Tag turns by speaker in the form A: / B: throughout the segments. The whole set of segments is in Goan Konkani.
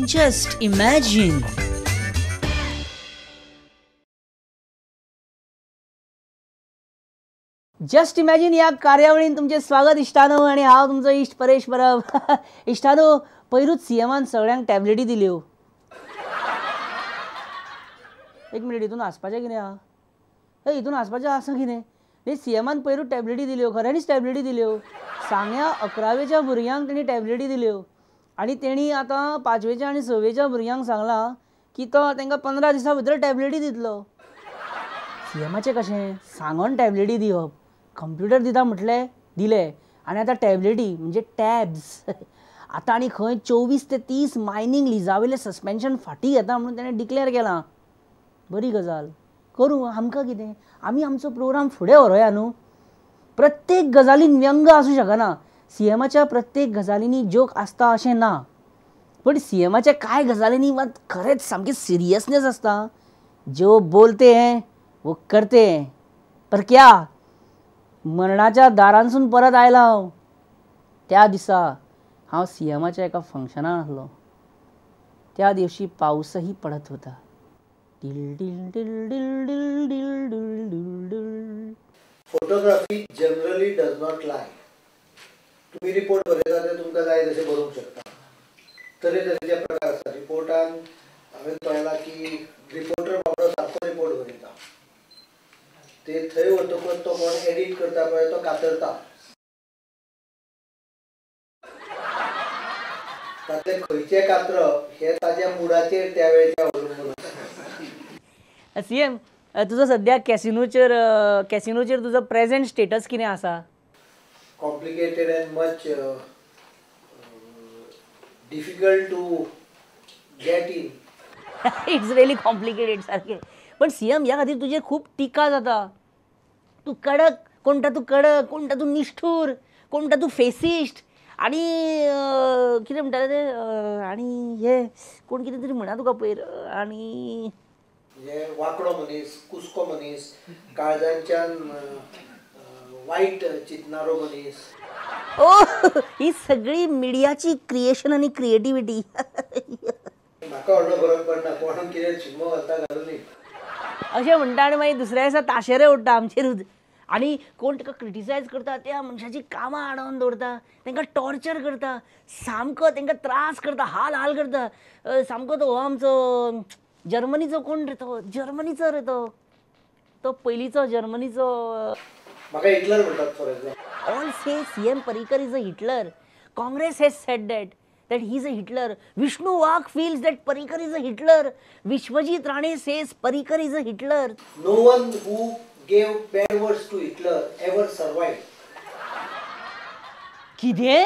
A: Just imagine.
B: Just imagine ह्या कार्यावळीन तुमचें स्वागत इश्टानो आनी हांव तुमचो इश्ट परेश परब. इश्टानो, पयरूच सीएमान सगळ्यांक टॅबलेटी दिल्यो. एक मिनीट, हितून हांसपाचें कितें आहा? हय, हितून हांसपाचें आसा कितें? न्ही, सीएमान पयरूच टॅबलेटी दिल्यो, खऱ्यांनीच टॅबलेटी दिल्यो. सांग्या 11वेच्या भुरग्यांक तेणी टॅबलेटी दिल्यो आनी तेणी आतां 5वेच्या आनी 6वेच्या भुरग्यांक सांगलां की तो तांकां 15 दिसां भितर टॅबलेटी दितलो. सीएमाचें कशें सांगोन टॅबलेटी दिवप, कंप्युटर दिता म्हटलें दिले, आनी आतां टॅबलेटी म्हणजे टॅब्स. आतां आनी खंय 24 ते 30 मायनींग लिजावयलें सस्पेन्शन फाटीं घेता म्हणून तेणें डिक्लेर केलां. बरी गजाल, करूं, आमकां कितें, आमी आमचो प्रोग्राम फुडें व्हरोया न्हू. प्रत्येक गजालीन व्यंग आसूं शकना, सीएमाच्या प्रत्येक गजालींनी जोक आसता अशें ना, पण सीएमाच्या कांय गजालींनी मात खरेंच सामकें सिरियसनेस आसता. जो बोलते हैं वो करते हैं, पर क्या मरणाच्या दारांसून परत आयला हांव. त्या दिसा हांव सीएमाच्या एका फंक्शनाक आसलो. त्या दिवशी पावसही पडत होता. डिल डिल डिल डिल डिल डिल डिल डिल डिल.
C: Photography generally does not lie. तुम्ही रिपोर्ट बरयता ते तुमकां जाय तशें बरोवंक शकता. तरेतरेचे प्रकार आसता रिपोर्टान. हांवें पळयलां की रिपोर्टर बाबडो सारको रिपोर्ट बरयता, ते थंय वतकच तो कोण एडिट करता पळय तो कातरता. तातलें खंयचें कातरप हें ताज्या मुडाचेर त्या वेळच्या अवलंबून आसता.
B: सीएम, तुजो सद्या कॅसिनोचेर तुजो प्रेझेंट स्टेटस कितें आसा?
C: Complicated and much difficult to get in.
B: It's really complicated सारकें. पण सीएम, ह्या खातीर तुजेर खूब टिका जाता. तूं कडक, कोणता तूं कडक, कोणता तूं निश्ठूर, कोणता तूं फेसिस्ट, आनी कितें म्हणटाले ते, आनी हे कोण कितें तरी म्हणा तुका पयर, आनी
C: म्हणजे वांकडो मनीस, कुसको मनीस, काळजांच्यान वायट चिंतनारो मनीस.
B: ओ, ही सगळी मिडियाची क्रिएशन आनी क्रिएटिविटी.
C: म्हाका व्हडलो फरक पडना, कोण कितें शिगमो घालता घालूनी
B: अशें म्हणटा. आनी मागीर दुसऱ्या दिसा ताशेरे उडटा आमचेरूच, आनी कोण ताका क्रिटिसायज करता त्या मनशाची कामां आडोवन दवरता, तांकां टॉर्चर करता, सामको तांकां त्रास करता, हाल हाल करता. सामको तो हो आमचो जर्मनीचो कोण रे तो, जर्मनीचो रे तो, तो पयलींचो जर्मनीचो.
C: म्हाका हिटलर म्हणटात for example.
B: All say CM Parrikar is a Hitler. Congress has said that he is a Hitler. Vishnu Wagh feels that Parrikar is a Hitler. Vishwajit Rane says Parrikar is a Hitler.
C: No one who gave bad words to Hitler ever survived.
B: कितें?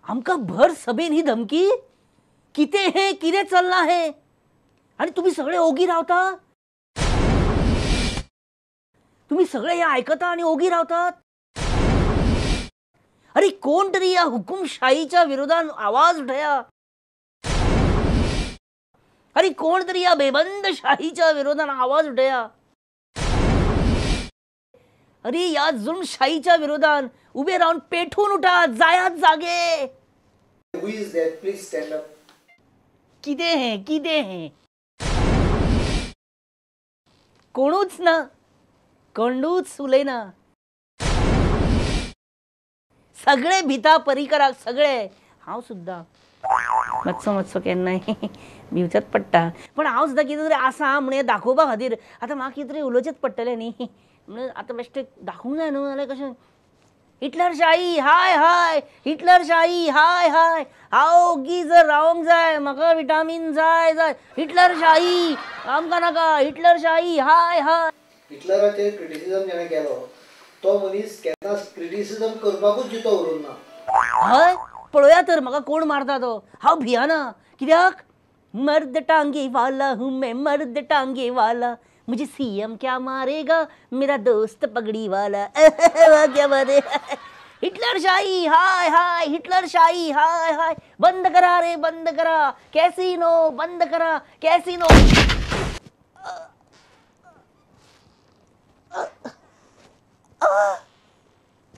B: आमकां भर सभेन ही धमकी? कितें हें, कितें चल्लां हें? आनी तुमी सगळे ओगी रावता? तुमी सगळे हें आयकता आनी ओगी रावतात? अरे कोण तरी ह्या हुकुमशाहीच्या विरोधान आवाज उठया. अरे कोण तरी ह्या बेबंदशाहीच्या विरोधान आवाज उठया. अरे ह्या जुलमशाहीच्या विरोधान उबे रावन पेठून उठा, जायात जागे.
C: Who is that? Please stand up.
B: कितें हें, कितें हें? कोणूच ना, कोणूच उलयना. सगळे भिता परिकराक, सगळे. हांव सुद्दां मातसो मातसो केन्नाय भिवचेंच पडटा, पण हांव सुद्दां कितें तरी आसा म्हण हें दाखोवपा खातीर आतां म्हाका कितें तरी उलोवचेंच पडटलें न्ही, म्हणून आतां बेश्टें दाखोवंक जाय न्हू, जाल्यार कशें? हिटलरशाही हाय हाय, हिटलरशाही हाय हाय, हांव ओगी जर रावंक जाय, म्हाका विटामीन जाय जाय, हिटलरशाही आमकां नाका, हिटलरशाही हाय हाय.
C: हिटलराचेर क्रिटिसिजम जेणें केलो तो मनीस केन्ना क्रिटिसिजम करपाकूच जितो उरूंक ना.
B: हय, पळोवया तर म्हाका कोण मारता तो. हांव भियाना, कित्याक? मर्द टांगे वाला हूँ मैं, मर्द टांगे वाला, मुझे सीएम क्या मारेगा, मेरा दोस्त पगड़ी वाला क्या मारे. हिटलरशाही हाय हाय, हिटलरशाही हाय हाय, बंद करा रे बंद करा, कैसीनो बंद करा, कैसीनो.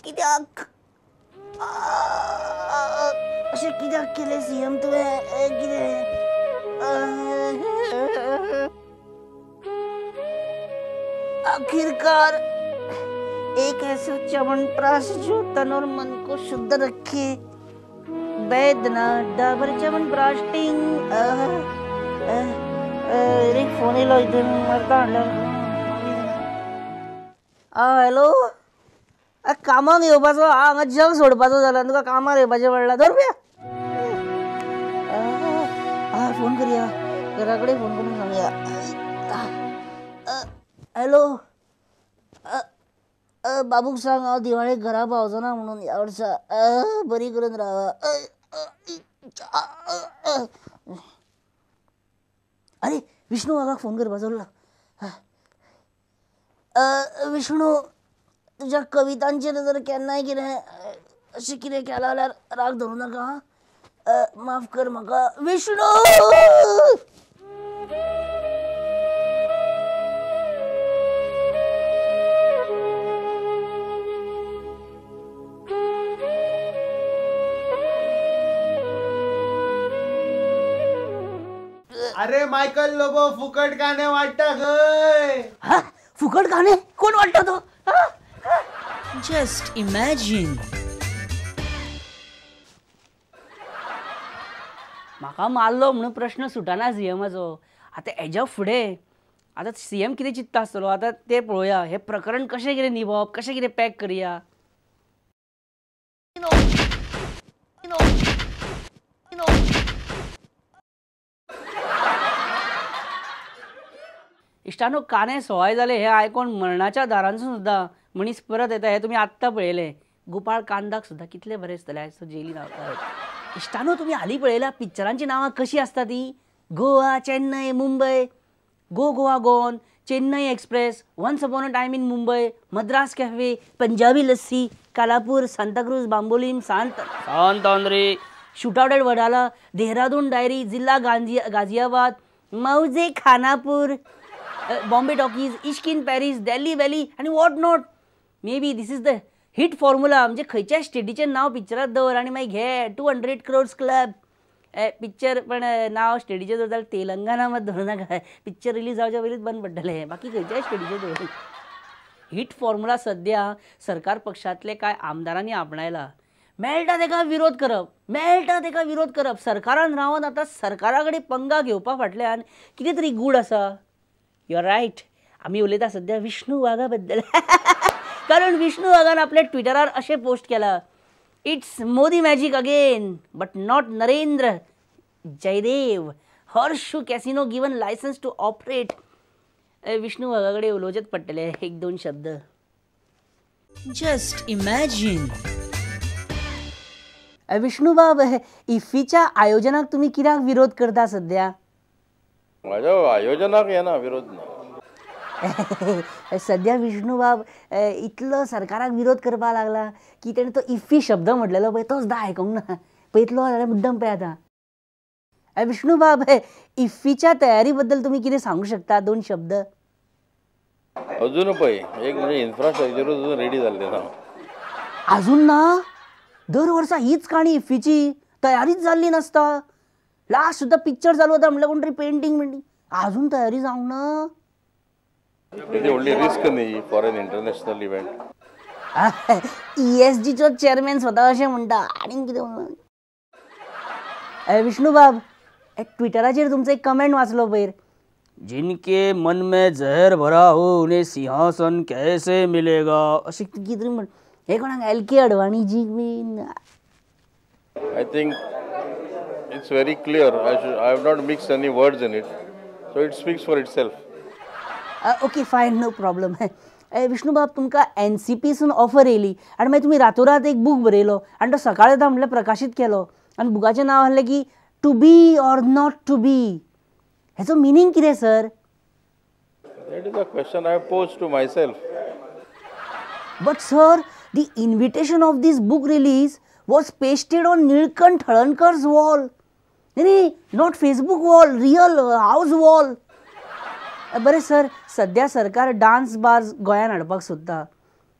B: कित्याक? अशें कित्याक केलें सीएम तुवें कितें? आखिरकार एक ऐसा च्यवनप्राश जो तन और मन को शुद्ध रखे, वैद्यनाथ डाबर च्यवनप्राश। टिंग। एक फोन येयलो हितून मरता म्हणल्यार। हॅलो, कामाक येवपाचो हांगा जग सोडपाचो जाला, तुका कामार येवपाचें पडलां। धर रुपया फोन करया, घरा कडेन फोन करून सांगया। हॅलो, बाबूक सांग हांव दिवाळेक घरा पावचो ना म्हणून ह्या वर्सा, बरी करून रावा। अरे विष्णू वाघाक फोन करपाचो उरला। विष्णू, तुज्या कवितांचेर जर केन्नाय कितें अशें कितें केलां जाल्यार राग धरूं नाका, माफ कर म्हाका विष्णू।
D: अरे मायकल लोबो फुकट गाणे वाटता खंय?
B: फुकट गाणे कोण वाटता तो?
A: Just imagine.
B: म्हाका मारलो म्हणून प्रश्न सुटना सीएमाचो। आतां हेज्या फुडें आतां सीएम कितें चिंत्ता आसतलो आतां तें पळोवया। हें प्रकरण कशें कितें निभोवप, कशें कितें पॅक करया। इश्टानो, काने सवाय जाले हे आयकोन मरणाच्या दारांसून सुद्दां मनीस परत येता हें तुमी आत्तां पळयलें। गोपाळ कांदाक सुद्दां कितले बरें दिसतलें आयज तो जेलीन। इश्टानो, तुमी हालीं पळयल्या पिक्चरांचीं नांवां कशीं आसता ती? Goa, Chennai, Mumbai, go Goa gone, Chennai express, once upon a time in Mumbai, Madras cafe, Punjabi lassi, Kalapur, Santacruz, Bambolim, Sant Andre, shootout at Wadala, Dehradun diary, जिल्हा Ghaziabad, Mauje Khanapur, Bombay talkies, Ishq in Paris, Delhi belly आनी what not. Maybe this is the hit formula. म्हणजे खंयच्याय स्टेटीचें नांव पिक्चरात दवर आनी मागीर घे 200 crores club picture. पण नांव स्टेटीचें दवर जाल्यार तेलंगाना मात दवरूं नाका, पिक्चर रिलीज जावच्या पयलींच बंद पडटलें। बाकी खंयच्याय स्टेटीचें दवर। हिट फॉर्मुला सद्या सरकार पक्षांतले कांय आमदारांनी आपणायला। मेळटा तेका विरोध करप, मेळटा तेका विरोध करप। सरकारान रावन आतां सरकारा कडेन पंगा घेवपा फाटल्यान कितें तरी गूढ आसा। You are right. आमी उलयता सद्या विष्णू वाघा बद्दल। कारण विष्णू वाघान आपल्या ट्विटरार अशें पोस्ट केलां, it's Modi magic again but not Narendra Jaydev, horseshoe casino given licence to operate. Vishnu वाघा कडेन उलोवचेंच पडटलें एक दोन शब्द।
A: Just imagine.
B: Vishnu बाब, इफ्फीच्या आयोजनाक तुमी कित्याक विरोध करता सद्या?
E: म्हाज्या आयोजनाक येना विरोध ना।
B: सद्या विष्णू बाब इतलो सरकाराक विरोध करपाक लागला की तेणें तो इफ्फी शब्द म्हटलेलो पळय तो सुद्दां आयकूंक ना, पळयतलो जाल्यार मुद्दम पळय आतां। विष्णू बाब, इफ्फीच्या तयारी बद्दल तुमी कितें सांगूंक शकता दोन शब्द?
E: अजून पळय एक म्हणजे इन्फ्रास्ट्रक्चर अजून रेडी जाल्लें ना।
B: अजून ना? दर वर्सा हीच काणी इफ्फीची, तयारीच जाल्ली नासता। लास्ट सुद्दां पिक्चर चालू जाता म्हणल्यार कोण तरी पेंटींग बिंटींग, अजून तयारी जावंक ना।
E: व्हडली रिस्क न्ही फॉर एन इंटरनॅशनल इव्हेंट।
B: ESGचो चेअरमॅन स्वता अशें म्हणटा, आनीक कितें म्हणून। विष्णू बाब, ट्विटराचेर तुमचो एक कमेंट वाचलो पयर, जिनके मन में जहर भरा हो उन्हें सिंहासन कैसे मिलेगा, अशें कितें तरी म्हण। हे कोणाक एल के अडवाणीजी been?
E: I think it's very clear. I have not mixed any words in it, so it speaks for itself.
B: Okay, fine, no problem. Vishnu बाब, तुमकां एनसीपीसून ऑफर येयली आनी मागीर तुमी रातोरात एक बूक बरयलो आनी तो सकाळ येता म्हणल्यार प्रकाशीत केलो आनी बुकाचें नांव आहलें की to be or not to be. हेचो मिनींग कितें sir?
E: That is a question I pose to myself.
B: But sir, the invitation of this book release was pasted on Nilkanth Halarnkar's wall. नाही, not Facebook wall, real house wall. बरें सर, सद्या सरकार डान्स बार गोंयांत हाडपाक सोदता।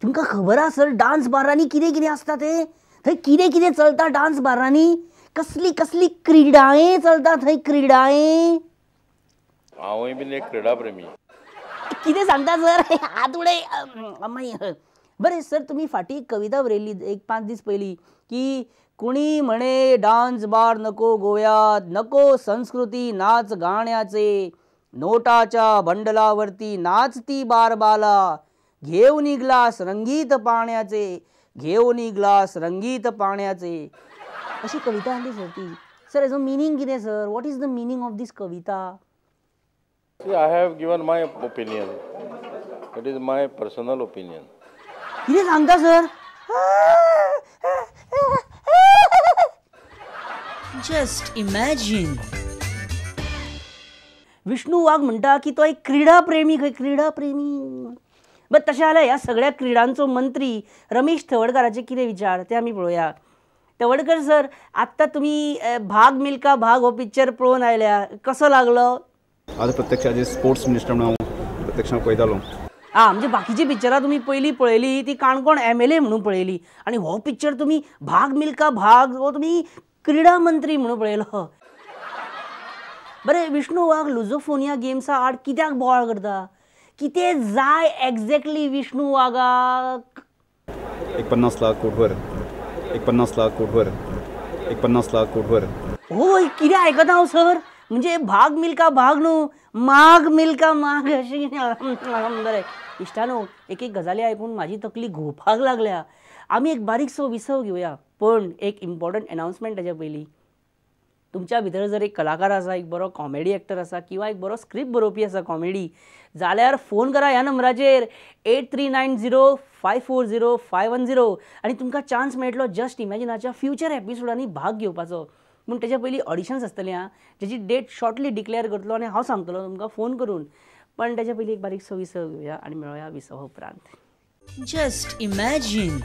B: तुमकां खबर आसा सर डान्स बारांनी कितें कितें आसता तें? थंय कितें कितें चलता डान्स बारांनी? कसली कसली क्रीडाएं चलता थंय, क्रीडाएं.
E: हांवूय बीन एक क्रीडा प्रेमी.
B: कितें सांगता सर, हात उडय. मागीर बरें सर, तुमी फाटीं एक कविता बरयल्ली एक 5 दीस पयलीं की कुणी म्हणे डान्स बार नको गोव्यात, नको संस्कृती नाच गाण्याचे, नोटाच्या बंडलावरती नाचती बारबाला, घेऊन ग्लास रंगीत पाण्याचे, घेऊन ग्लास रंगीत पाण्याचे, अशी कविता आसली सर ती. सर हेजो मिनींग कितें sir, what is the meaning of this Kavita?
E: I have given my opinion, it is my personal opinion.
B: कितें सांगता sir?
A: Just imagine.
B: Vishnu Wagh म्हणटा की तो एक क्रीडा प्रेमी खंय, क्रीडा प्रेमी. बट तशें जाल्यार ह्या सगळ्या क्रीडांचो मंत्री रमेश तवडकाराचे कितें विचार ते आमी पळोवया. तवडकर सर, आत्तां तुमी भाग मिल्खा भाग हो पिक्चर पळोवन आयल्या, कसो लागलो?
F: आज प्रत्यक्ष एज स्पोर्ट्स मिनिस्टर म्हणून हांव प्रत्यक्ष पळयतालो.
B: आं, म्हणजे बाकीची पिक्चरां तुमी पयलीं पळयली ती काणकोण MLA म्हणून पळयली, आनी हो पिक्चर तुमी भाग मिल्खा भाग हो तुमी क्रीडा मंत्री म्हणून पळयलो. बरें, विष्णू वाघ लुजोफोनिया गेम्सा आड कित्याक बोवाळ करता? कितें जाय एक्झॅक्टली विष्णू वाघाक?
F: एक 50 लाख कोटभर, एक 50 लाख कोटभर, एक 50 लाख कोटभर.
B: होय, कितें आयकता हांव सर, म्हणजे भाग मिल्खा भाग न्हू, माग मिल्खा माग अशें कितें. बरें इश्टानो, एक एक गजाली आयकून म्हाजी तकली घुंवपाक लागल्या. आमी एक बारीकसो विसव घेवया, पण एक इम्पॉर्टंट एनावन्समेंट ताच्या पयलीं. तुमच्या भितर जर एक कलाकार आसा, एक बरो कॉमेडी एक्टर आसा किंवा एक बरो स्क्रिप्ट बरोवपी आसा कॉमेडी, जाल्यार फोन करा ह्या नंबराचेर 8390540510 आनी तुमकां चान्स मेळटलो जस्ट इमॅजिनाच्या फ्युचर एपिसोडांनी भाग घेवपाचो. पूण तेच्या पयलीं ऑडिशन्स आसतलीं आं, जेची डेट शॉर्टली डिक्लेअर करतलो आनी हांव सांगतलो तुमकां फोन करून. पण तेच्या पयलीं एक बारीकसो विसव घेवया आनी मेळोया विसवा उपरांत.
A: Just imagine.